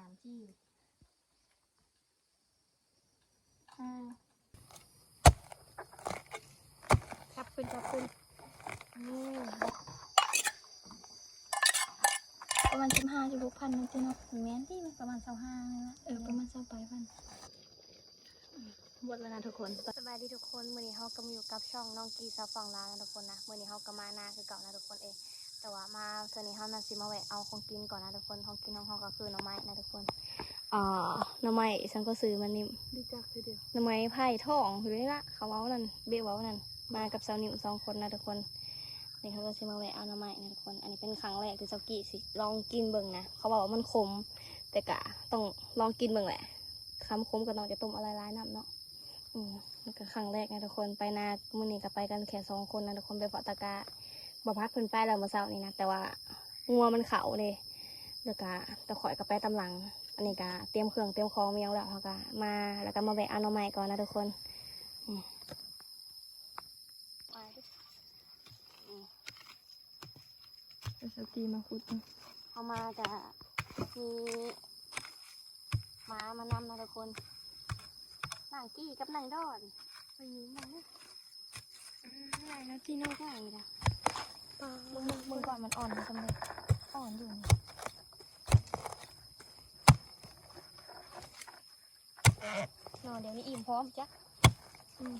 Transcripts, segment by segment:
ສາມ ສີ່ ຫ້າ ຈັບຂຶ້ນ ຈັບຂຶ້ນ ນີ້ ປະມານສິບຫ້າ ສິບຫົກພັນ ນັ້ນຕິເນາະ. ແມ່ນຕິ ມັນປະມານຊາວຫ້ານີ້ລະ ເອີ ປະມານຊາວປາຍພັນ. ໝົດແລ້ວນະທຸກຄົນ. ສະບາຍດີທຸກຄົນ ມື້ນີ້ເຮົາກໍມາຢູ່ກັບຊ່ອງນ້ອງກີສາວຝັ່ງລາວນະທຸກຄົນນະ. ມື້ນີ້ເຮົາກໍມານາຄືເກົ່ານະທຸກຄົນເອີຍ ແຕ່ວ່າມາເທື່ອນີ້ເຮົານະຊິມາແວະເອົາຂອງກິນກ່ອນນະທຸກຄົນ. ຂອງກິນຂອງເຮົາກໍຄືໜໍ່ໄມ້ນະທຸກຄົນ ເອີ ໜໍ່ໄມ້ ສັງກໍຊື່ມັນນີ້ ໜໍ່ໄມ້ໄຜ່ທອງ ເຂົາເວົ້ານັ້ນ ເບເວົ້ານັ້ນ ມາກັບສາວນິ້ວສອງຄົນນະທຸກຄົນ. ນີ້ເຮົາກໍຊິມາແວະເອົາໜໍ່ໄມ້ນະທຸກຄົນ. ອັນນີ້ເປັນຄັ້ງແລກທີ່ສາວກີຊິລອງກິນເບິ່ງນະ ເຂົາເວົ້າວ່າມັນຂົມ ແຕ່ກະຕ້ອງລອງກິນເບິ່ງແຫຼະ. ຄຳຄົມກໍຕ້ອງຈະຕົ້ມເອົາຫຼາຍໆນ້ຳເນາະ. ອື ມັນກໍຄັ້ງແລກນະທຸກຄົນ ໄປນາ. ມື້ນີ້ກໍໄປກັນແຄ່ສອງຄົນນະທຸກຄົນ ໄປເຝົ້າຕະກາ. ບ່າວພັດເພິ່ນໄປແລ້ວມື້ເຊົ້ານີ້ນະ ແຕ່ວ່າງົວມັນເຂົ້າເດ້ ແລ້ວກະ ແຕ່ຂ້ອຍກໍໄປຕາມຫຼັງ. ອັນນີ້ກໍຕຽມເຄື່ອງຕຽມຂອງມີຫຍັງແລ້ວ ເຮົາກໍມາ ແລ້ວກໍມາແວະເອົາໜໍ່ໄມ້ກ່ອນນະທຸກຄົນ. ອື ເອົາສາວກີມາຂຸດ ເຮົາມາກະມີໝາມານຳນະທຸກຄົນ. ນາງກີກັບນາງດອນ ໄປຍິງມາເນາະ ຫຼາຍແລ້ວຕິເນາະ ຫຼາຍລະ. ເບິ່ງ ເບິ່ງກ່ອນມັນອ່ອນບໍ່ ສຳເລັດ ອ່ອນຢູ່ນີ້. ເນາະ ດຽວນີ້ອີ່ມພ້ອມຈັກ ອືມ.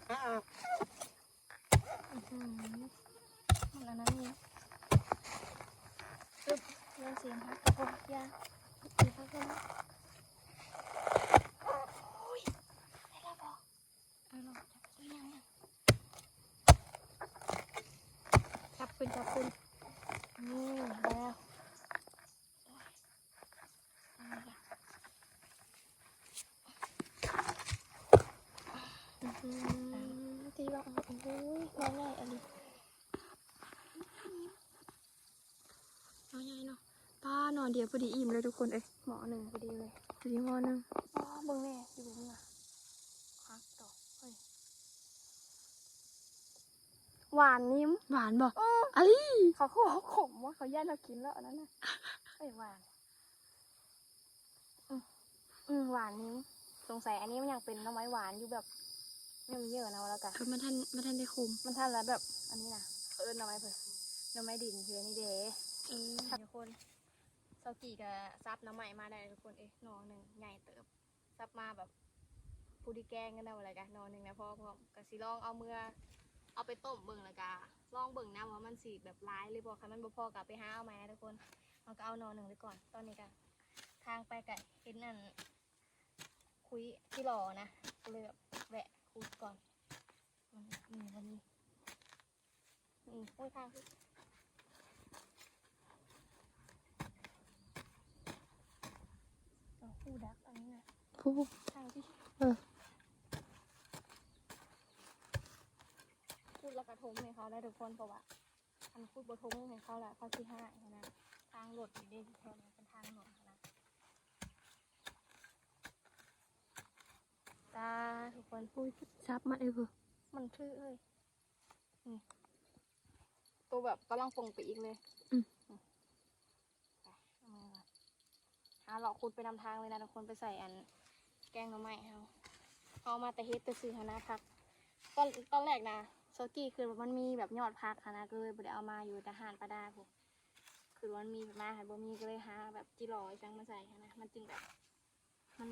ອືຫື ມັນອັນນັ້ນນີ້ ອຶບ ເລື່ອງສຽງຮັກກັບພວກຢ່າ ໂອ້ຍ ໄດ້ແລ້ວບໍ່? ເອົາລອງຈັບ ໂອ້ຍ ຍັງ ຍັງ ຈັບຂຶ້ນ ຈັບຂຶ້ນ ນີ້ ໄດ້ແລ້ວ. ອືຫື ຕີວ່າ ໂອ້ຍ ໜໍ່ໃຫຍ່ອີ່ຫຼີ ໜໍ່ໃຫຍ່ເນາະ. ປ້າ ໜໍ່ດຽວພໍດີອີ່ມເລີຍທຸກຄົນເອີຍ ໝໍ້ໜຶ່ງພໍດີເລີຍ ພໍດີໝໍ້ໜຶ່ງ. ອໍ ເບິ່ງແດ່ ຢູ່ເບິ່ງນະ ຄັກດອກ ເຮີ້ຍ. ຫວານນິ້ມ ຫວານບໍ່? ເອີ ອາລີ ເຂົາຄືວ່າເຂົາຂົມວ່າ ເຂົາຢ້ານເຮົາກິນແລ້ວອັນນັ້ນນະ. ເອີຍ ຫວານ ອືມ ອືມ ຫວານນິ້ມ. ສົງໄສອັນນີ້ມັນຍັງເປັນໜໍ່ໄມ້ຫວານຢູ່ ແບບຍັງມີເຫຍື່ອນະ ແລ້ວກະ ເອີ ມັນທັນ ມັນທັນໄດ້ຂົມ ມັນທັນລະແບບອັນນີ້ນະ ເຂົາເອີ້ນໜໍ່ໄມ້ເພິ່ນ ໜໍ່ໄມ້ດິນ ຄືອັນນີ້ເດ. ເອີ ທຸກຄົນ ສາວກີກະສັບໜໍ່ໄມ້ມາໄດ້ທຸກຄົນເອີຍ ໜໍ່ໜຶ່ງໃຫຍ່ເຕີບ. ສັບມາແບບພໍດີແກງກັນໄດ້ ແລ້ວກະໜໍ່ໜຶ່ງນະພໍ ພ້ອມ ກະຊິລອງເອົາເມືອ ເອົາໄປຕົ້ມເບິ່ງ ແລ້ວກະລອງເບິ່ງນຳວ່າມັນຊິແບບຫຼາຍຫຼືບໍ່. ຄັນມັນບໍ່ພໍກະໄປຫາເອົາໃໝ່ນະທຸກຄົນ. ເຮົາກະເອົາໜໍ່ໜຶ່ງໄປກ່ອນ. ຕອນນີ້ກະທາງໄປກະເຫັນອັນຂຸ້ຍຈີ່ຫຼໍ່ນະ ກະເລີຍແບບແວະຂຸດກ່ອນ. ອືມ ນີ້ ນີ້ ໂອ້ຍ ທາງຄື ເອົາ ຜູ້ດັກອັນນີ້ນະ ຜູ້ ທາງທີ່ ເອີ ຂຸດແລ້ວກະຖົມໃຫ້ເຂົາໄດ້ທຸກຄົນ ເພາະວ່າຄັນຂຸດບໍ່ຖົມໃຫ້ເຂົາລະ ເຂົາຊິຮ້າຍຫັ້ນນະ. ທາງລົດນີ້ເດ້ ແຖວນີ້ເປັນທາງລົດຫັ້ນນະ. ຕາ ທຸກຄົນ ອຸ້ຍ ສັບມັນເອີຍ ມັນຖືເອີຍ. ນີ້ ໂຕແບບກຳລັງປົ່ງໄປອີກເລີຍ. ອືມ ໄປ ເອົາມາກ່ອນ ຫາເລາະຂຸດໄປນຳທາງເລີຍນະທຸກຄົນ ໄປໃສ່ອັນແກງໜໍ່ໄມ້ເຮົາ. ເຮົາເອົາມາແຕ່ເຮັດແຕ່ຊື້ຫັ້ນນະ ຜັກ. ຕອນ ຕອນແລກນະ ສາວກີຄິດວ່າມັນມີແບບຍອດຜັກຫັ້ນນະ ກະເລີຍບໍ່ໄດ້ເອົາມາ ຢູ່ແຕ່ຮ້ານປາດາພຸ້ນ. ຄືວ່າມັນມີມາ ຫາບໍ່ມີ ກະເລີຍຫາແບບຈີ່ຫຼໍ່ອີ່ຫຍັງມາໃສ່ຫັ້ນນະ ມັນຈຶ່ງແບບ ມັນ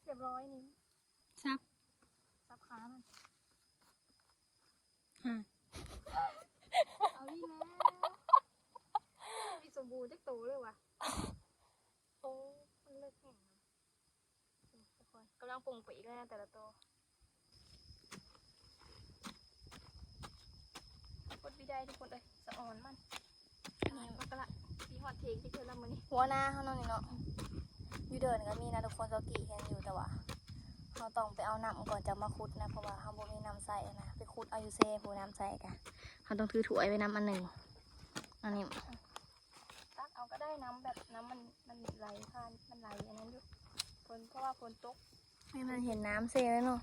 ຮຽບຮ້ອຍນີ້ ສັບ ສັບຂາມັນ ຮະ ເອົາອີກແລ້ວ ມີສົມບູນຈັກໂຕເລີຍຫວະ. ໂອ້ ມັນເລິກແຮງເນາະ ກຳລັງປົ່ງໄປອີກແລ້ວນະ ແຕ່ລະໂຕ. ກົດບໍ່ໄດ້ທຸກຄົນເອີຍ ສະອອນມັນ. ອັນນີ້ມັນກະລະຊິຮອດເທງຈັກເທື່ອລະມື້ນີ້. ຫົວນາເຮົາເນາະນີ້ເນາະ ຢູ່ເດີ່ນກະມີນະທຸກຄົນ ສາວກີເຫັນຢູ່ ແຕ່ວ່າເຮົ ເຮົາຕ້ອງໄປເອົານ້ຳກ່ອນຈະມາຂຸດນະ ເພາະວ່າເຮົາບໍ່ມີນ້ຳໃຊ້ນະ ໄປຂຸດເອົາຢູ່ເຊພຸ້ນ ນ້ຳໃຊ້ກະ ເຮົາຕ້ອງຖືຖ້ວຍໄປນຳອັນໜຶ່ງ ອັນນີ້ ຕັກເອົາກໍໄດ້ ນ້ຳແບບ ນ້ຳມັນ ມັນໄຫຼຜ່ານ ມັນໄຫຼອັນນັ້ນຢູ່ ຝົນ ເພາະວ່າຝົນຕົກ ໃຫ້ມັນເຫັນນ້ຳເຊເລີຍເນາະ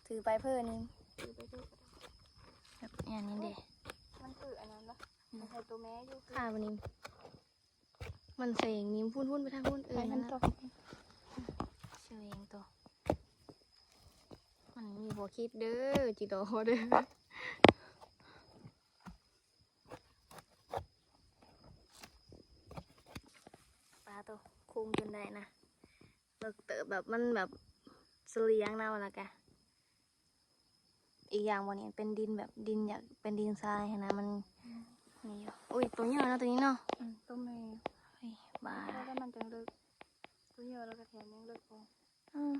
ຖືໄປເພີ້ນີ້ ຖືໄປເພີ້ກໍໄດ້ ແບບອັນນີ້ເດ້ ມັນຄືອັນນັ້ນເນາະ ມັນໃຫ້ໂຕແມ່ຢູ່ ຂ້າບັດນີ້ ມັນເສງນີ້ພຸ້ນໆ ໄປທາງພຸ້ນ ເອີ ໃຫ້ມັນ ນັ້ນລະ ຕອບ ເສງໂຕ ມັນມີບໍ່ຄິດເດີ ຈິລໍເດີ ປາໂຕ ຄຸງຈົນໄດ້ນະ ເລິກເຕີບ ແບບມັນແບບສະຫຼຽງນຳ ແລ້ວກະ ອີກຢ່າງບ່ອນນີ້ເປັນດິນແບບ ດິນຢາກເປັນດິນຊາຍຫັ້ນນະ ມັນ ອືມ ນີ້ຢູ່ ໂອ້ຍ ໂຕໃຫຍ່ເນາະ ໂຕນີ້ເນາະ ອືມ ໂຕແມ່ ເຮີ້ຍ ບາ ແລ້ວມັນຈັ່ງເລິກ ໂຕໃຫຍ່ແລ້ວກໍແຖມຍັງເລິກພໍ ອືມ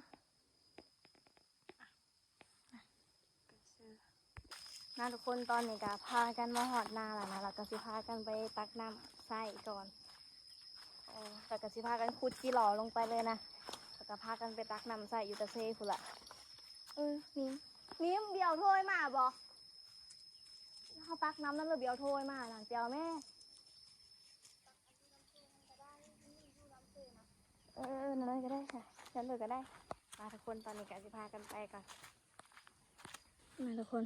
ນະທຸກຄົນ ຕອນນີ້ກະພາກັນມາຮອດນາແລ້ວນະ ແລ້ວກະຊິພາກັນໄປຕັກນ້ຳໃຊ້ກ່ອນ ເອີ ແລ້ວກະຊິພາກັນຂຸດຈີຫຼໍລົງໄປເລີຍນະ ແລ້ວກະພາກັນໄປຕັກນ້ຳໃຊ້ຢູ່ຕາເຊພຸ້ນລະ ເອີ ນີ້ ນີ້ ດຽວໂທຍມາບໍ່? ເຮົາຕັກນ້ຳນັ້ນແລ້ວດຽວໂທຍມານັ້ນ ໄປເອົາແມ້. ເອີ ນັ້ນກໍໄດ້ ນັ້ນເລີຍກໍໄດ້ ມາທຸກຄົນ ຕອນນີ້ກໍຊິພາກັນໄປກ່ອນ ມາທຸກຄົນ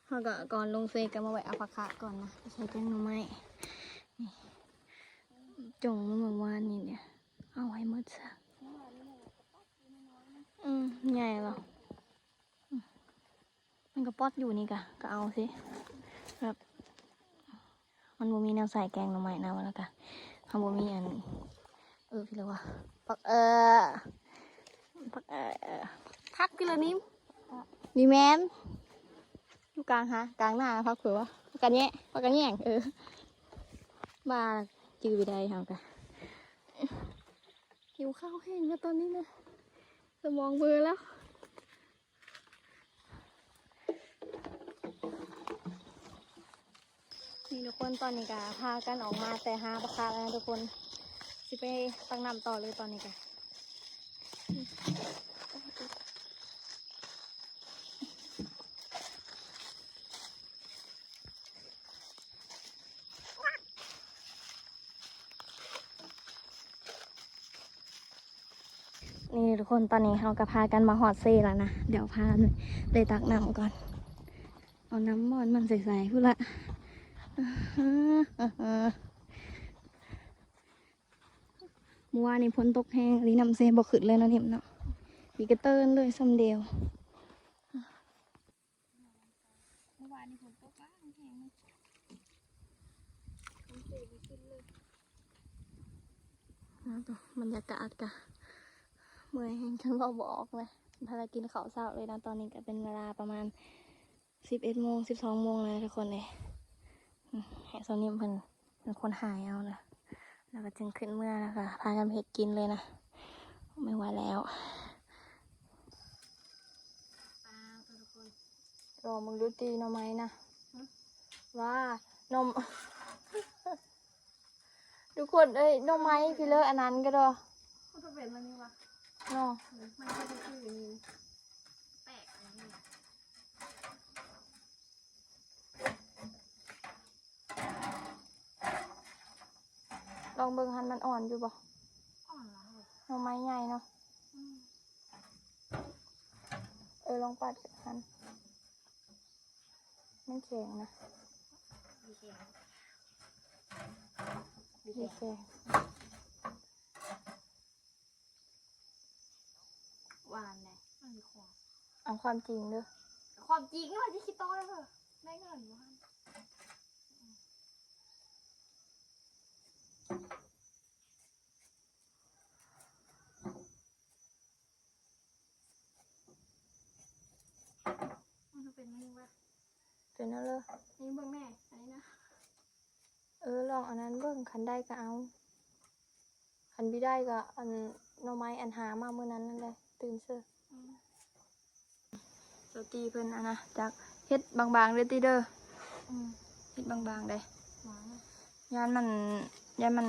ເຮົາກໍກ່ອນລົງເຊກໍມາແວະເອົາຜັກຂະກ່ອນນະ ໄປໃສ່ແກງໜໍ່ໄມ້ ນີ້ ຈົ່ງມາເມື່ອວານນີ້ເດ ເອົາໃຫ້ໝົດຊະ ອືມ ໃຫຍ່ແລ້ວ ອືມ. ມັນກໍປອດຢູ່ນີ້ກະ ກໍເອົາຊິ ແບບ ມັນບໍ່ມີແນວໃສ່ແກງໜໍ່ໄມ້ນຳ ແລ້ວກະ ເຮົາບໍ່ມີອັນ ເອີ ພີ່ລະວ່າ ຜັກ ເອີ ຜັກ ເອີ ຜັກພີ່ລະນິມ ນີ້ແມ່ນ ຢູ່ກາງຫາ ກາງໜ້າ ຜັກເຜືອ ຜັກກະແຍ ຜັກກະແຍງ ເອີ ວ່າຈື່ບໍ່ໄດ້ ເຮົາກະ ຫິວເຂົ້າແຮງແລ້ວຕອນນີ້ນະ ສະໝອງເບີແລ້ວ. ນີ້ທຸກຄົນ ຕອນນີ້ກະພາກັນອອກມາແຕ່ຫາປາຄາແລ້ວນະທຸກຄົນ ຊິໄປຕັກນ້ຳຕໍ່ເລີຍຕອນນີ້ກະ ນີ້ທຸກຄົນ ຕອນນີ້ເຮົາກໍພາກັນມາຮອດເຊແລ້ວນະ ດຽວພາໄປຕັກນ້ຳກ່ອນ ເອົານ້ຳບ່ອນມັນໃສໆ ພຸ້ນລະ ມື້ວານນີ້ຝົນຕົກແຮງອີ່ຫຼີ ນ້ຳເຊບໍ່ຂຶ້ນເລີຍເນາະ ເນມເນາະ ມີກະເຕີນເລີຍ ຊ່ຳດຽວ. ມື້ວານນີ້ຝົນຕົກຫຼາຍແຮງເນາະ ນ້ຳເຊບໍ່ຂຶ້ນເລີຍ ບັນຍາກາດກະເມື່ອຍແຮງ ຈົນເວົ້າບໍ່ອອກເລີຍ ບໍ່ທັນໄດ້ກິນເຂົ້າເຊົ້າເລີຍນະ ຕອນນີ້ກະເປັນເວລາປະມານສິບເອັດໂມງ ສິບສອງໂມງແລ້ວທຸກຄົນເອີຍ ອືມ ໃຫ້ສາວນິມເພິ່ນ ເປັນຄົນຫາຍເອົານະ ແລ້ວກໍຈຶ່ງຂຶ້ນເມືອ ແລ້ວກໍພາກັນເຮັດກິນເລີຍນະ ບໍ່ໄຫວແລ້ວ ປາໂຕທຸກຄົນ ລອງເບິ່ງດູຕິ ໜໍ່ໄມ້ນະ ຫຶ ວ່າ ໜໍ່ ທຸກຄົນເອີຍ ໜໍ່ໄມ້ພີ້ເລີ ອັນນັ້ນກໍດອ ມັນກໍເປັນອັນນີ້ວະ ເນາະ ມັນກໍຄືອັນນີ້ ແປກອັນນີ້ ລອງເບິ່ງຫັ້ນ ມັນອ່ອນຢູ່ບໍ່? ອ່ອນຫຼາຍ ໜໍ່ໄມ້ໃຫຍ່ເນາະ ອືມ ເອີ ລອງປັດຫັ້ນ ມັນແຂງນະ ບໍ່ແຂງ ບໍ່ແຂງ. ຫວານແຫຼະ ມັນມີຄວາມ ເອົາຄວາມຈິງເດີ ຄວາມຈິງວ່າຊິຂີ້ໂຕເດີ ໄດ້ເງິນບໍ່ຫັ້ນ ມັນຄືເປັນອັນນີ້ວະ ເປັນແນວເລີ ນີ້ເບິ່ງແນ່ ອັນນີ້ນະ ເອີ ລອງອັນນັ້ນເບິ່ງ ຄັນໄດ້ກໍເອົາ ຄັນບໍ່ໄດ້ກໍອັນໜໍ່ໄມ້ອັນຫາມາມື້ນັ້ນນັ້ນແຫຼະ ຕື່ມເຊີ ອືມ ສາວຕີເພິ່ນອັນນະ ຈັກເຮັດບາງໆເດີຕິເດີ ອືມ ເຮັດບາງໆເດ້ ຫວານ ຢ້ານມັນ ຢ້ານມັນ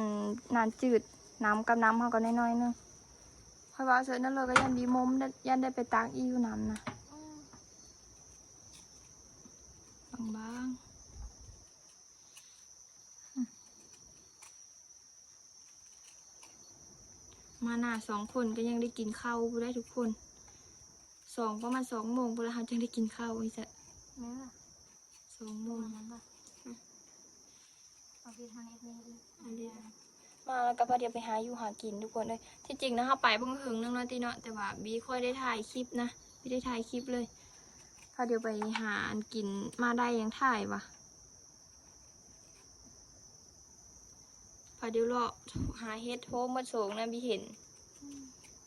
ນ້ຳຈືດ ນ້ຳກັບນ້ຳເຮົາກໍໜ້ອຍໆໜຶ່ງ ຂ້ອຍວ່າເສີດນັ້ນເລີຍ ກໍຢ້ານບີມົມ ຢ້ານໄດ້ໄປຕັກອີ່ຢູ່ນຳນະ. ອືມ ບາງໆ ອືມ ມາໜ້າສອງຄົນກໍຍັງໄດ້ກິນເຂົ້າບໍ່ໄດ້ທຸກຄົນ. ສອງ ປະມານສອງໂມງພຸ້ນລະ ເຮົາຈຶ່ງໄດ້ກິນເຂົ້າອີກຊະ. ແມ່ນລະ ສອງໂມງ ປະມານນັ້ນລະ. ອືມ ເອົາເຮັດໃຫ້ເອຟຊີອີກ ອັນນີ້ ມາແລ້ວກໍພໍດຽວໄປຫາຢູ່ຫາກິນທຸກຄົນເອີຍ. ທີ່ຈິງນະ ເຮົາໄປເບິ່ງເຫິງໜຶ່ງແລ້ວຕິເນາະ ແຕ່ວ່າບີຄ່ອຍໄດ້ຖ່າຍຄລິບນະ ບີໄດ້ຖ່າຍຄລິບເລີຍ. ພໍດຽວໄປຫາອັນກິນ ມາໄດ້ຍັງຖ່າຍວະ. ພາດຽວເລາະຫາເຫັດໂຮມໝົດໂສງນະ ບີເຫັນ.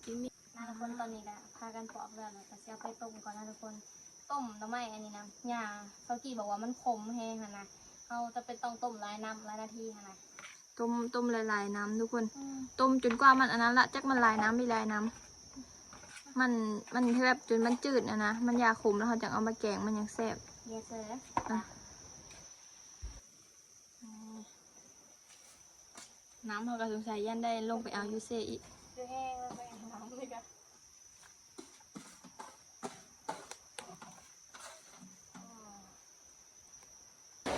ອືມ ມາທຸກຄົນ ຕອນນີ້ກະພາກັນປອກແລ້ວ ແລ້ວກະຊິເອົາໄປຕົ້ມກ່ອນນະທຸກຄົນ. ຕົ້ມໜໍ່ໄມ້ອັນນີ້ນະ ຍ່າເຊົາກີບອກວ່າມັນຂົມແຮງຫັ້ນນະ ເຮົາຈຳເປັນຕ້ອງຕົ້ມຫຼາຍນ້ຳ ຫຼາຍນາທີຫັ້ນນະ. ຕົ້ມ ຕົ້ມຫຼາຍໆນ້ຳທຸກຄົນ. ອືມ ຕົ້ມຈົນກວ່າມັນອັນນັ້ນລະ ຈັກມັນຫຼາຍນ້ຳບໍ່ຫຼາຍນ້ຳ ມັນ ມັນແບບຈົນມັນຈືດຫັ້ນນະ ມັນຢ່າຂົມ ແລ້ວເຮົາຈັ່ງເອົາມາແກງ ມັນຈັ່ງແຊບ. ເຢ ເຊີ ອ່ະ ນ້ຳເຮົາກໍສົງໄສຢ້ານໄດ້ລົງໄປເອົາຢູ່ເຊອີກ. ຄືແຫ້ງແລ້ວ ໄປເອົານ້ຳນີ້ກະ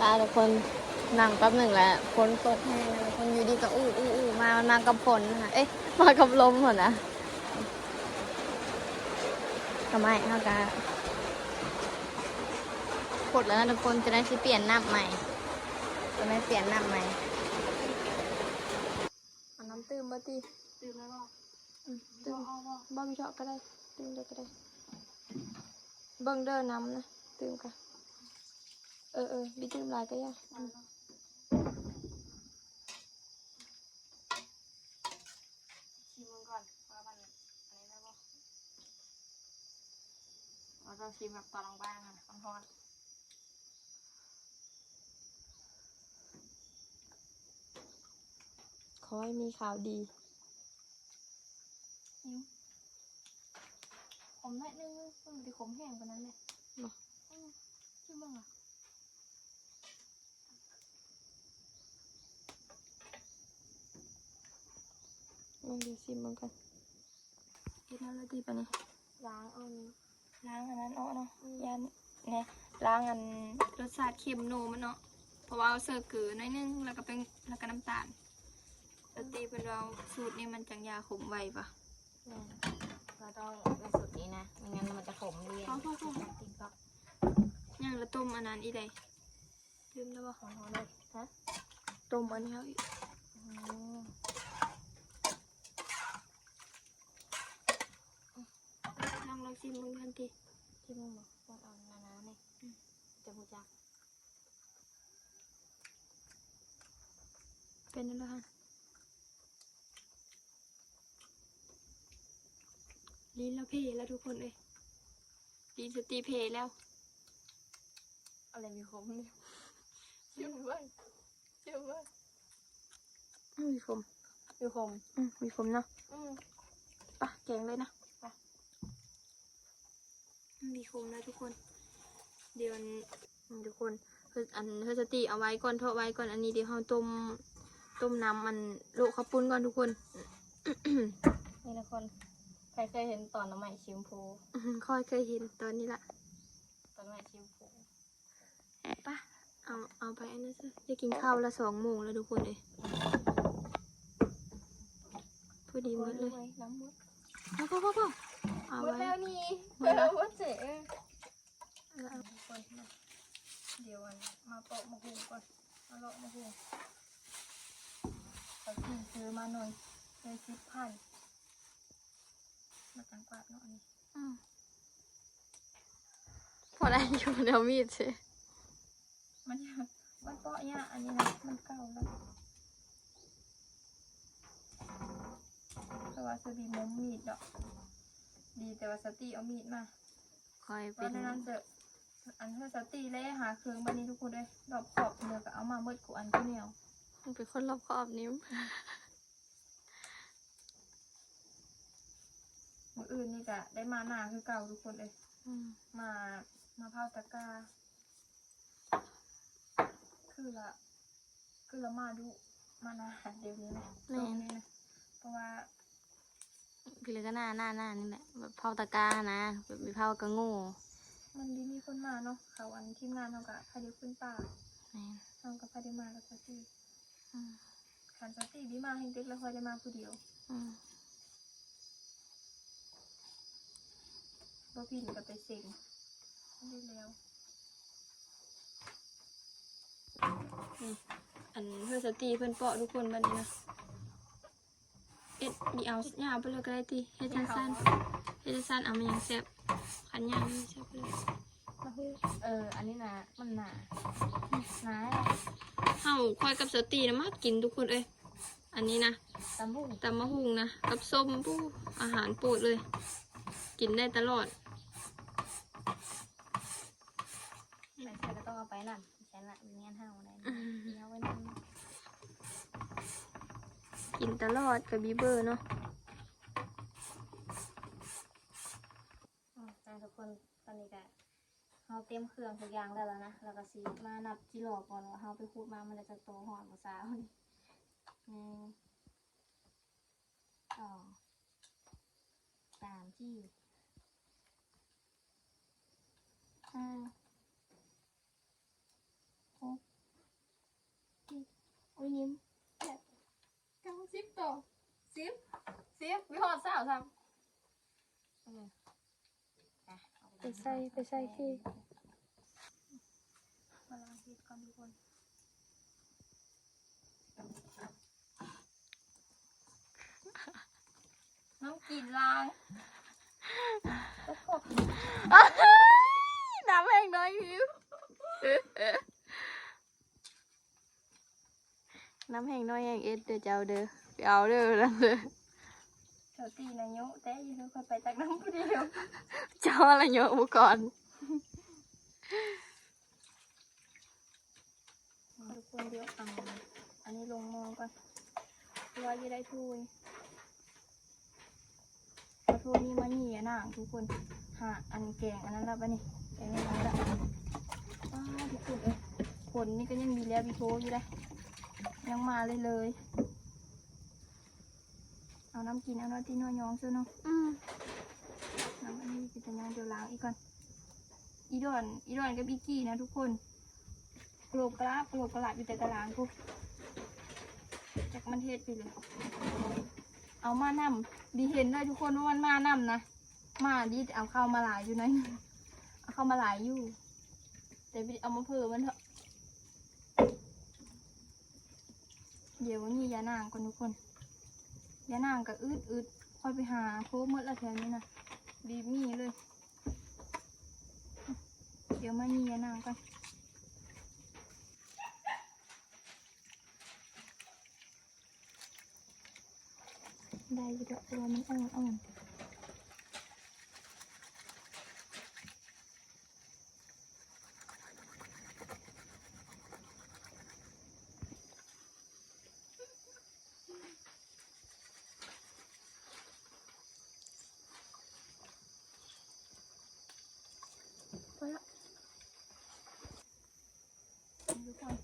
ອ່າ ທຸກຄົນ ນັ່ງແປັບໜຶ່ງແລ້ວ ຝົນຕົກແຮງນະທຸກຄົນ. ຢູ່ດີກໍອູໆໆມາ ມັນມາກັບຝົນນະ ເອີຍ ມາກັບລົມຫັ້ນນະ. ກໍໄມ້ເຮົາກະ ໝົດແລ້ວນະທຸກຄົນ ຈະໄດ້ຊິປ່ຽນນ້ຳໃໝ່ ຈະໄດ້ປ່ຽນນ້ຳໃໝ່. ເອົານ້ຳຕື່ມບໍ່ຕິ? ຕື່ມແລ້ວບໍ່? ອືມ ຕື່ມ ບໍ່ ບໍ່ ບໍ່ ບໍ່ມີເທາະກໍໄດ້ ຕື່ມເລີຍກໍໄດ້. ເບິ່ງເດີນ້ຳນະ ຕື່ມກະ ເອີໆ ບີຕື່ມຫຼາຍກໍຢ່າ. ອືມ ຊີມເບິ່ງກ່ອນວ່າມັນອັນນີ້ໄດ້ບໍ່? ເຮົາຕ້ອງຊີມແບບຕອນບາງໆ ຫັ້ນນະ ຮ້ອນໆ. ຂໍໃຫ້ມີຂ່າວດີ. ຫິວ ຂົມໜ້ອຍໜຶ່ງ ມັນບໍ່ໄດ້ຂົມແຮງປານນັ້ນເດ້. ບໍ່? ອືມ ຊີມເບິ່ງລະ. ເບິ່ງ ດຽວຊີມເບິ່ງກ່ອນ. ເຮັດແນວໃດດີບາດນີ້? ລ້າງເອົານີ້ ລ້າງອັນນັ້ນອອກເນາະ. ອືມ ຢ້ານແນ່ ລ້າງອັນລົດຊາດເຄັມໂນມັນເນາະ ເພາະວ່າເຮົາໃສ່ເກືອໜ້ອຍໜຶ່ງ ແລ້ວກໍແປ້ງ ແລ້ວກໍນ້ຳຕານ. ແລ້ວຕິເພິ່ນວ່າສູດນີ້ມັນຈັ່ງຢາຂົມໄວປະ? ແມ່ນ ເຮົາຕ້ອງເປັນສູດນີ້ນະ ບໍ່ຊັ້ນມັນຈະຂົມເລີຍ. ພໍໆໆ ຍັງລະຕົ້ມອັນນັ້ນອີກໃດ. ຕື່ມແລ້ວບໍ່? ຮະ? ຕົ້ມອັນນີ້ເອົາອີກ. ອືມ ລອງ ລອງຊີມເບິ່ງຫັ້ນຕິ. ຊີມເບິ່ງບໍ່? ຕ້ອງເອົາໜາໆ ນີ້ ອືມ ຈະຮູ້ຈັກ. ເປັນແນວໃດຫັ້ນ? ລີ້ນລະເພແລ້ວທຸກຄົນເອີຍ ລີ້ນສະຕິເພແລ້ວ. ອະໄລມີຄົມນີ້? ຊິມເບິ່ງ ຊິມເບິ່ງ. ອືມ ມີຄົມ ມີຄົມ. ອືມ ມີຄົມເນາະ. ອືມ ປະ ແກງເລີຍນະ ປະ. ມີຄົມນະທຸກຄົນ. ດຽວອັນ ອືມ ທຸກຄົນ ເຮັດ ອັນ ເຮັດສະຕິເອົາໄວ້ກ່ອນ ເທາະໄວ້ກ່ອນ. ອັນນີ້ດຽວເຮົາຕົ້ມ ຕົ້ມນ້ຳ ອັນ ໂລະເຂົ້າປຸ້ນກ່ອນທຸກຄົນ. ນີ້ທຸກຄົນ ໃຜເຄີຍເຫັນຕອນໜໍ່ໄມ້ສີຊົມພູ? ອືມ ຂ້ອຍເຄີຍເຫັນຕອນນີ້ລະ ຕອນໜໍ່ໄມ້ສີຊົມພູ. ປະ ເອົາ ເອົາໄປອັນນັ້ນຊະ. ໄດ້ກິນເຂົ້າລະສອງໂມງແລ້ວທຸກຄົນເອີຍ. ພໍດີໝົດເລີຍ ນ້ຳໝົດ. ພໍໆໆ ເອົາໄວ້ ໝົດແລ້ວນີ້ ໝົດແລ້ວ ໝົດເສຍ. ເອີ ເອົາ ດຽວອັນ ມາເປາະໝາກຫຸ່ງກ່ອນ ມາເລາະໝາກຫຸ່ງ. ເຂົາຊື້ມາໜ່ວຍ ໜ່ວຍສິບພັນ. ມາຕັ້ງກວາດເນາະອັນນີ້. ອືມ ພໍໄດ້ຢູ່ແນວມີດເຊ. ມັນ ມັນເປາະຍາກ ອັນນີ້ນະ ມັນເກົ່າແລ້ວ. ແຕ່ວ່າສະຕີບໍ່ມີດດອກ ດີແຕ່ວ່າສະຕີເອົາມີດມາ. ຂ້ອຍເປັນ ອັນນັ້ນເຊີ ອັນເຮີສະຕິແລຫາເຄື່ອງບາດນີ້ທຸກຄົນເອີຍ ຮອບຄອບເຫຼືອກໍເອົາມາໝົດຄູ່ອັນຄູ່ແນວ. ເປັນຄົນຮອບຄອບນີ້. ມື້ອື່ນນີ້ກະໄດ້ມານາຄືເກົ່າທຸກຄົນເອີຍ. ອືມ ມາ ມາເຜົາຕະກາ ຄືລະ ຄືລະມາດຸ ມານາດຽວນີ້ນະ. ແມ່ນ ຊ່ວງນີ້ນະ ເພາະວ່າ ພີ່ລະກະໜ້າ ໜ້າ ໜ້ານີ້ແຫຼະ ແບບເຜົາຕະການະ ແບບໄປເຜົາກະໂງ່. ມັນບໍ່ມີຄົນມາເນາະ ເຂົາ ອັນ ທີມງານເຮົາກະພາດຽວຂຶ້ນປ່າ. ແມ່ນ. ເຮົາກະພາດຽວມາກັບສາວຕີ. ອືມ ຄັນສາວຕີບໍ່ມາ ແຮງເຕັກລະຂ້ອຍໄດ້ມາຜູ້ດຽວ. ອືມ ບໍ່ພິນກະໄປເສັງໄດ້ແລ້ວ. ອືມ ອັນ ເພື່ອສາວຕີເພິ່ນເປາະທຸກຄົນບັດນີ້ນະ. ເຮັດ ນີ້ເອົາຍາວໄປເລີຍກະໄດ້ຕິ ເຮັດສັ້ນໆ ເຮັດສັ້ນໆ. ເອົາ ມັນຍັງແຊບ ຄັນຍາວມັນແຊບເລີຍ. ເອີ ອັນນີ້ນະ ມັນໜາ ໜາ. ເຮົາ ຂ້ອຍກັບສາວຕີນະມັກກິນທຸກຄົນເອີຍ ອັນນີ້ນະ ຕຳບັກຫຸ່ງ ຕຳບັກຫຸ່ງນະ ກັບສົ້ມ ປູ້ ອາຫານໂປດເລີຍ ກິນໄດ້ຕະຫຼອດ. ໄປໃສກະຕ້ອງເອົາໄປນຳ ແມ່ນລະ ແມ່ນເຮົາໄດ້ ອືມ ເອົາໄວ້ນຳ ກິນຕະຫຼອດກະບີເບີເນາະ. ອືມ ອ່າ ທຸກຄົນ ຕອນນີ້ກະເຮົາຕຽມເຄື່ອງທຸກຢ່າງແລ້ວລະນະ ລະກະຊິມານັບຈິລໍກ່ອນວ່າເຮົາໄປຂູດມາມັນໄດ້ຈັກໂຕ ຮອດບໍ່ຊາວນີ້. ໜຶ່ງ ສອງ ສາມ ສີ່ ຫ້າ ຫົກ ເຈັດ ໂອ້ຍ ຍິ້ມ ແປດ ເກົ້າ ສິບໂຕ ສິບ ສິບ ບໍ່ຮອດຊາວຊ້ຳ. ເອີ ໄປໃສ່ ໄປໃສ່ທີ່ ມາລ້າງເຫັດກ່ອນທຸກຄົນ. ນ້ຳກິນລ້າງ ໂອ້ໂຫ ນ້ຳແຫ້ງໜ້ອຍ ຫິວ ນ້ຳແຫ້ງໜ້ອຍແຫ້ງເອັດເດີເຈົ້າເດີ ໄປເອົາເດີນັ້ນເດີ. ສາວຕີນະໂຍະແຕ່ຢູ່ ຂ້ອຍໄປຕັກນ້ຳຜູ້ດຽວ ເຈົ້າລະໂຍະຜູ້ກ່ອນ. ທຸກຄົນ ດຽວເອົາອັນນີ້ລົງໝໍ້ກ່ອນ ເພາະວ່າຊິໄດ້ຖ້ວຍ ເອົາຖ້ວຍນີ້ມາຫຍີ່ຍານາງທຸກຄົນ. ຫາ ອັນ ແກງອັນນັ້ນລະບາດນີ້ ແກງອັນນັ້ນລະ. ປ້າ ທຸກຄົນເອີຍ ຝົນນີ້ກະຍັງມີແລ້ວມີໂທຢູ່ເດ້ ຍັງມາເລື້ອຍໆ. ເອົານ້ຳກິນ ເອົາໜ້ອຍຕິ ໜ້ອຍຍອງຊື່ເນາະ. ອືມ ນ້ຳອັນນີ້ເປັນຕາຍອງ ດຽວລ້າງອີກກ່ອນ. ອີດອນ ອີດອນກັບອີກີ້ນະທຸກຄົນ ກະໂຫຼກກະລາບ ກະໂຫຼກກະລາບຢູ່ແຕ່ຕາລາງພຸ້ນ ຈັກມັນເຮັດໄປເລີຍ. ເອົາມານຳ ດີເຫັນເລີຍທຸກຄົນວ່າມັນມານຳນະ ມາດີ ເອົາເຂົ້າມາຫຼາຍຢູ່ໜ້ອຍໜຶ່ງ ເອົາເຂົ້າມາຫຼາຍຢູ່ ແຕ່ບໍ່ໄດ້ເອົາມາເພີ່ມມັນເຖາະ. ດຽວນີ້ຢານາງກ່ອນທຸກຄົນ ຢານາງກະອຶດໆ ຂ້ອຍໄປຫາໂພໝົດລະແຖວນີ້ນະ ບໍ່ມີເລີຍ. ດຽວມາຫຍີ່ຍານາງກ່ອນ. ໄດ້ຢູ່ດອກ ເພາະວ່າມັນອ່ອນໆ. ພໍລະ ທຸກຄົນ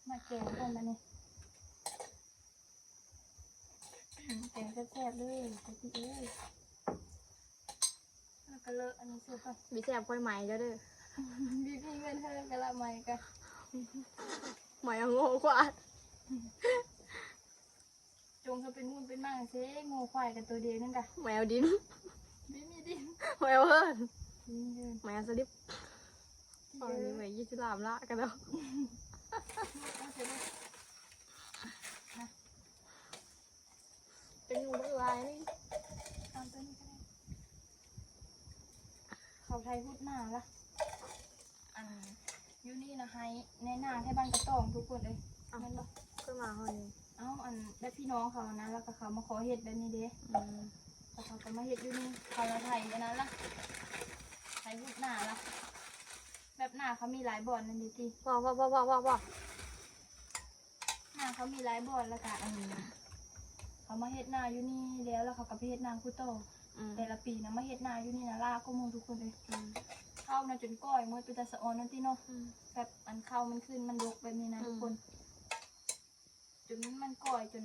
ມາແກງກ່ອນບາດນີ້ ແກງແຊບໆເລີຍ ເອີຍ ແລ້ວກະເລີະອັນນີ້ຊື່ກ່ອນ ມີແຊບຄ່ອຍໄໝເຈົ້າເດີ ມີເງິນເທີນກະລະໄໝກະ ໄໝເອົາໂງ່ຂວາດ. ຈົ່ງເຮົາເປັນໝູນເປັນໝາເຊ ງົວຄວາຍກັນໂຕດຽວນັ້ນກະ ແມວດິນ ບໍ່ມີດິນ ແມວເຮີນ ແມວສະລິບ ເອີ ໄວ້ຢູ່ທີ່ລາມລະກັນເນາະ. ເປັນຫຍັງບໍ່ຫຼາຍນີ້ ເອົາໂຕນີ້ກະໄດ້ ເຂົາໄຖຮຸດໜ້າລະ. ອັນ ຢູ່ນີ້ນະ ໄຮ່ ໃນນາ ໄຮ່ບ້ານກະຕ້ອງທຸກຄົນເອີຍ. ອ້າວ ແມ່ນບໍ່? ຄືມາຮອດນີ້ ເອົ້າ ອັນ ແບບພີ່ນ້ອງເຂົານະ ແລ້ວກະເຂົາມາຂໍເຮັດແບບນີ້ເດ້. ອືມ ແລ້ວເຂົາກະມາເຮັດຢູ່ນີ້ ເຂົາລະໄຖອັນນັ້ນລະ ໄຖຮຸດໜ້າລະ ແບບໜ້າເຂົາມີຫຼາຍບ່ອນນັ້ນເດ້ຕິ. ໜ້າເຂົາມີຫຼາຍບ່ອນ ແລ້ວກະ ອັນ ເຂົາມາເຮັດນາຢູ່ນີ້ແລ້ວ ແລ້ວເຂົາກະໄປເຮັດນາຜູ້ຕໍ່. ອືມ ແຕ່ລະປີນະ ມາເຮັດນາຢູ່ນີ້ນະ ຫຼ້າກວ່າໝູ່ທຸກຄົນເອີຍ. ອືມ ເຂົ້ານະຈົນກ້ອຍໝົດ ເປັນຕາສະອອນນັ້ນຕິເນາະ. ອືມ ແບບ ອັນ ເຂົ້າມັນຂຶ້ນ ມັນດົກແບບນີ້ນະ ອືມ ທຸກຄົນ ຈົນມັນກ້ອຍ ຈົນ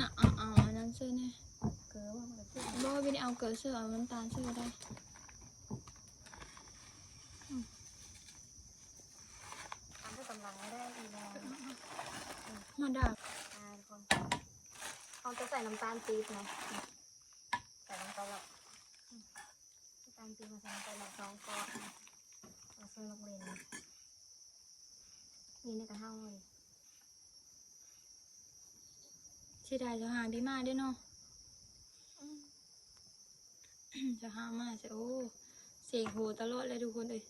ນະ ເອົາ ເອົາອັນນັ້ນໃສ່ແດ່. ເກືອບໍ່? ມັນກໍຄື ບໍ່ ບໍ່ໄດ້ເອົາເກືອໃສ່ ເອົານ້ຳຕານໃສ່ກໍໄດ້. ຕາມດ້ວຍກຳລັງກໍໄດ້ອີກແລ້ວ. ມາດາ ອ່າ ທຸກຄົນ ເຮົາຈະໃສ່ນ້ຳຕານປີບເນາະ. ໃສ່ລົງໄປແລ້ວ. ຕາມທີ່ມາໃສ່ໄປແລ້ວສອງກ້ອນ ເອົາໃສ່ໝາກເລັ່ນ ນີ້ໃນກະເຮົາເລີຍ. ເສຍດາຍເຈົ້າຫາບໍ່ມາເດ້ເນາະ. ອືມ ເຈົ້າຫາມາຊະ ໂອ້ ເສກໂຫຕະຫຼອດເລີຍທຸກຄົນເອີຍ.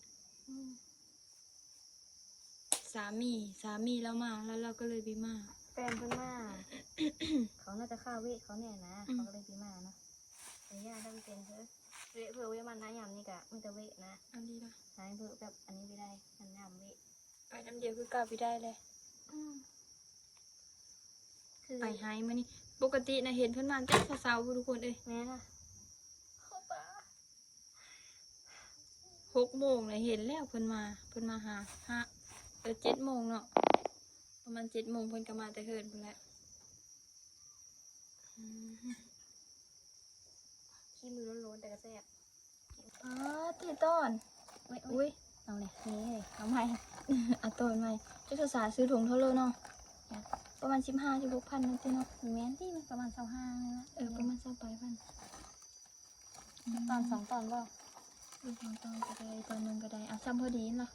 ອືມ ສາມີ ສາມີລາວມາ ແລ້ວລາວກໍເລີຍບໍ່ມາ. ແຟນເພິ່ນມາ ເຂົາໜ້າຈະຄາເວະເຂົາແນ່ນະ ອືມ ເຂົາກໍເລີຍບໍ່ມາເນາະ. ແຕ່ຢ່າໄດ້ເປັນເດີ ເວະເພິ່ນເວະມັນນະ ຍາມນີ້ກະມີແຕ່ເວະນະ. ອັນນີ້ລະ ຫາຍເພິ່ນແບບອັນນີ້ບໍ່ໄດ້ ມັນຍາມເວະ ໄປນຳດຽວຄືເກົ່າບໍ່ໄດ້ເລີຍ. ອືມ ຄືໄປໄຮມື້ນີ້ ປົກກະຕິນະເຫັນເພິ່ນມາແຕ່ເຊົ້າໆ ພຸ້ນທຸກຄົນເອີຍ. ແມ່ນລະ ຫົກໂມງນະເຫັນແລ້ວເພິ່ນມາ ເພິ່ນມາຫາ ຫາ ເອີ ເຈັດໂມງເນາະ ປະມານເຈັດໂມງເພິ່ນກໍມາແຕ່ເຮືອນພຸ້ນແຫຼະ. ອືມ ຂີ້ມືໂລ້ນໆ ແຕ່ກໍແຊບ. ປາດຕິ ຕອນ ໂອ້ຍ ໂອ້ຍ ອຸ້ຍ ເອົາແຫຼະ ນີ້ເລີຍ ເອົາໃໝ່ ເອົາຕອນໃໝ່. ເຈົ້າສາວຊື້ຖົງເທົ່າໂລເນາະ? ປະມານສິບຫ້າ ສິບຫົກພັນນັ້ນຕິເນາະ. ແມ່ນຕິ ມັນປະມານຊາວຫ້ານີ້ລະ. ເອີ ປະມານຊາວປາຍພັນ. ອືມ ຕອນສອງຕອນບໍ່? ເອີ ສອງຕອນກໍໄດ້ ຕອນໜຶ່ງກໍໄດ້. ເອົາ ຊ່ຳພໍດີຫັ້ນລະ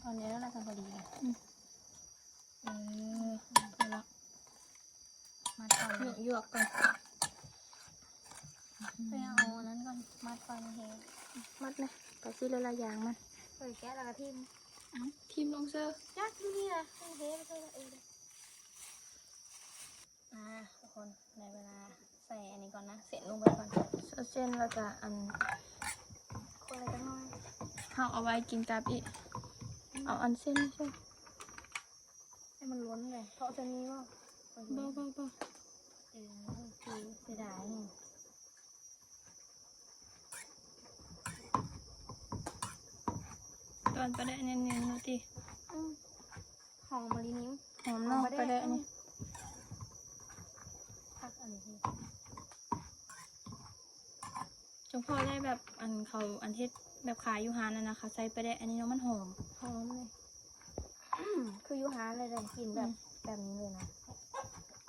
ຕອນນີ້ລະ ຊ່ຳພໍດີລະ. ອືມ ເອີ ພໍລະ ມັດກ່ອນ ຢວກໆກ່ອນ. ອືມ ໄປເອົາອັນນັ້ນກ່ອນ ມັດກ່ອນ. ໂອເຄ ມັດນະ ໄປຊິຫຼາຍໆຢ່າງມັນ. ເອີ ແກະແລ້ວກໍຖິ້ມ. ເອົ້າ ຖິ້ມລົງເຊີ ຈັກຢູ່ນີ້ລະ ເທໄປເທິງເອີ. ອ່າ ທຸກຄົນ ໄດ້ເວລາໃສ່ອັນນີ້ກ່ອນນະ ເສັ້ນລົງໄປກ່ອນ. ໃສ່ເສັ້ນແລ້ວກະອັນ ຄົນລະຈັກໜ້ອຍ ເຮົາເອົາໄວ້ກິນກັບອີກ. ເອົາອັນເສັ້ນນີ້ໃສ່ ໃຫ້ມັນລົ້ນເລີຍ ເທາະໃສ່ນີ້ບໍ່? ບໍ່ ບໍ່ ບໍ່ ເອີ ຄືເສຍດາຍ. ຕອນປາແດກແໜ້ນໆ ເນາະຕິ. ອືມ ຫອມມະລີນີ້ ຫອມເນາະ ຫອມປາແດກ ປາແດກນີ້. ອືມ ຄັກອັນນີ້ ຈົງພໍໄດ້ແບບ ອັນເຂົາ ອັນເຮັດແບບຂາຍຢູ່ຮ້ານນັ້ນນະ ເຂົາໃສ່ປາແດກອັນນີ້ເນາະ ມັນຫອມ ຫອມເລີຍ. ຄືຢູ່ຮ້ານເລີຍ ໄດ້ກິນແບບ ອືມ ແບບນີ້ເລີຍນະ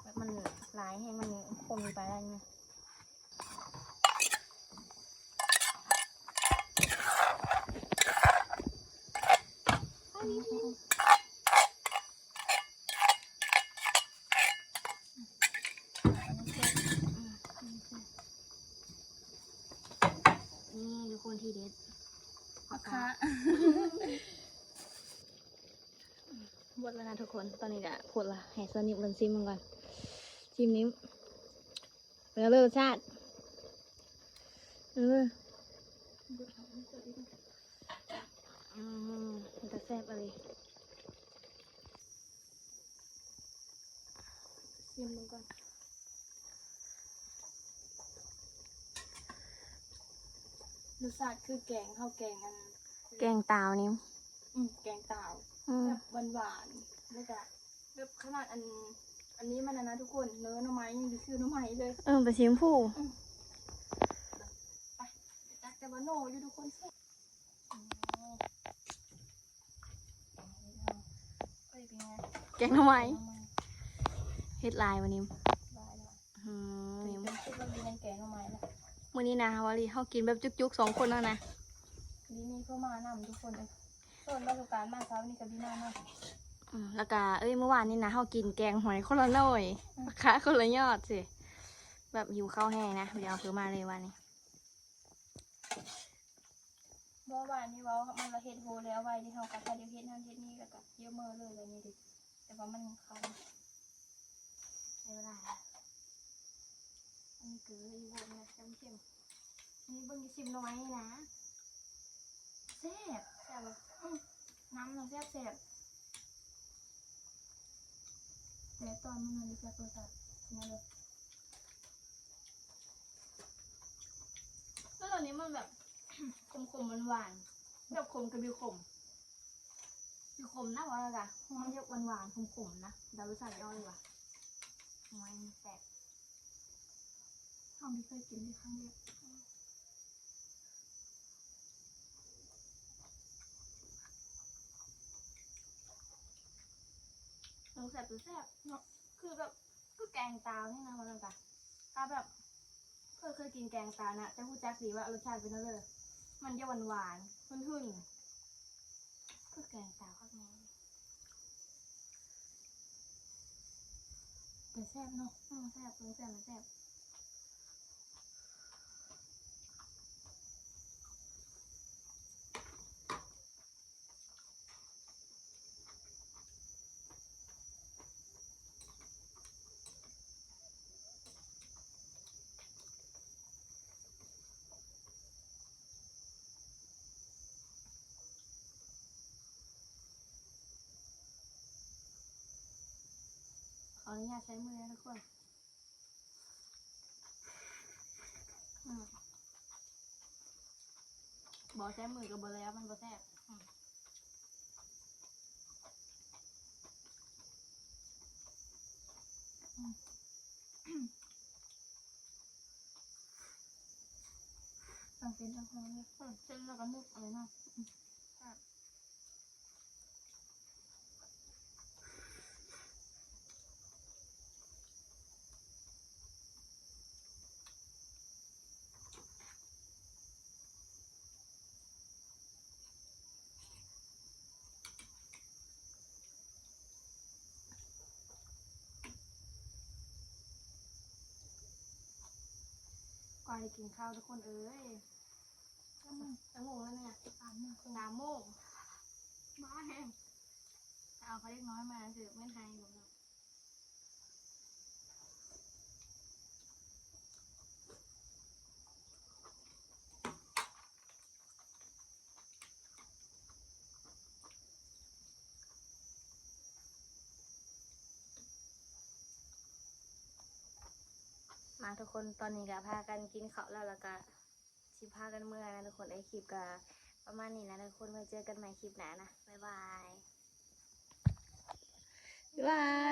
ແບບມັນຫຼາຍແຮງ ມັນຄົນໄປໄດ້ນະ. ນີ້ ທຸກຄົນ ທີເດັດ ຜັກຄາ. ໝົດແລ້ວນະທຸກຄົນ ຕອນນີ້ກະໝົດລະ ໃຫ້ສາວນິມເພິ່ນຊີມເບິ່ງກ່ອນ ຊີມນິມ ເປັນຈັ່ງໃດລົດຊາດ ເອີ ອືມ ເປັນຕາແຊບອີ່ຫຼີ ຊີມເບິ່ງກ່ອນ. ລົດຊາດຄືແກງເຮົາ ແກງອັນ ແກງຕາວນີ້ ອືມ ແກງຕາວ ອືມ ແບບຫວານໆ ແລ້ວກະແບບຂະໜາດອັນ ອັນນີ້ມັນນະນະທຸກຄົນ ເນີ່ໜໍ່ໄມ້ຍັງຊິຄືໜໍ່ໄມ້ເລີຍ ເອີ ໄປສີຊົມພູ ອືມ ໄປ ໄປຕັກແຕ່ວ່າໜໍ່ຢູ່ທຸກຄົນ. ແກງໜໍ່ໄມ້ ເຮັດຫຼາຍບໍ່ນິມ? ຫຼາຍແລ້ວ ອືມ ເປັນ ເປັນຄິດວ່າມີແກງໜໍ່ໄມ້ແລ້ວ ມື້ນີ້ນະ ເຮົາວ່າເຮົາກິນແບບຈຸກໆ ສອງຄົນເຮົານະ ມີ ມີເຂົ້າມານຳທຸກຄົນເອີຍ ສ່ວນປະສົບການມາເຊົ້ານີ້ກໍມີມານຳ ອືມ ແລ້ວກະ ເອີຍ ມື້ວານນີ້ນະ ເຮົາກິນແກງຫອຍຄົນລະໜ້ອຍ ອືມ ຂາຄົນລະຍອດຊີ້ ແບບຫິວເຂົ້າແຮງນະ ບໍ່ໄດ້ເອົາເພິ່ນມາເລີຍວານນີ້. ບໍ່ ວານນີ້ເວົ້າ ມັນລະເຮັດໂຮແລ້ວໄວ້ ທີ່ເຮົາກໍຖ້າດຽວເຮັດນັ້ນເຮັດນີ້ ແລ້ວກໍດຽວເມີເລີຍ ແບບນີ້ເດ້ ແຕ່ວ່າມັນເຂົ້າໃນເວລາ ອັນນີ້ເກືອອີກ ບໍ່ແມ່ນເຄັມໆ ອັນນີ້ເບິ່ງຊິມໜໍ່ໄມ້ນີ້ນະ ແຊບ ແຊບບໍ່? ອືມ ນ້ຳນະແຊບໆ ແຕ່ຕອນມັນນັ້ນແຊບ ລົດຊາດ ກິນເອົາເລີຍ. ແລ້ວອັນນີ້ມັນແບບ ຂົມໆ ຫວານໆ ແບບຂົມກໍບໍ່ຂົມ ບໍ່ຂົມນະ ວ່າແລ້ວກະ ມັນຈະຫວານໆ ຂົມໆ ນະ ແຕ່ລົດຊາດຍອດເລີຍວ່າ ໂອ້ຍ ແຊບ ເຮົາບໍ່ເຄີຍກິນເລີຍ ຄັ້ງແລກ ເອີ ແຊບ ແຊບເນາະ ຄືແບບ ຄືແກງຕາວນີ້ນະ ວ່າແລ້ວກະ ຖ້າແບບ ເພິ່ນເຄີຍກິນແກງຕາວນະ ຈະຮູ້ຈັກດີວ່າລົດຊາດເປັນແນວໃດ ມັນຈະຫວານໆ ຫື່ນໆ ຄືແກງຕາວຄັກແນ່ ແຕ່ແຊບເນາະ ອືມ ແຊບ ແຊບ ແຊບ. ຂໍອະນຸຍາດໃຊ້ມືນະທຸກຄົນ. ອືມ ບໍ່ໃຊ້ມືກໍບໍ່ແລ້ວ ມັນບໍ່ແຊບ ອືມ ອືມ ທັງເສັ້ນທັງຫອມເລີຍ ອືມ ເສັ້ນແລ້ວກໍໜຶບເອົາເນາະ ອືມ ແຊບ. ກວ່າໄດ້ກິນເຂົ້າທຸກຄົນເອີຍ. ຈັກໂມງແລ້ວແມ່? ສາມໂມງເຄິ່ງ ສາມໂມງ ມາແຮງ ເອົາເດັກນ້ອຍມາຊື່ ແມ່ນໄຮບໍ່ເນາະ. ມາທຸກຄົນ ຕອນນີ້ກະພາກັນກິນເຂົ້າແລ້ວ ແລ້ວກະຊິພາກັນເມືອນະທຸກຄົນເອີຍ. ຄລິບກະປະມານນີ້ນະທຸກຄົນ ໄວ້ເຈີກັນໃໝ່ຄລິບໜ້ານະ ບາຍບາຍ ບາຍບາຍ.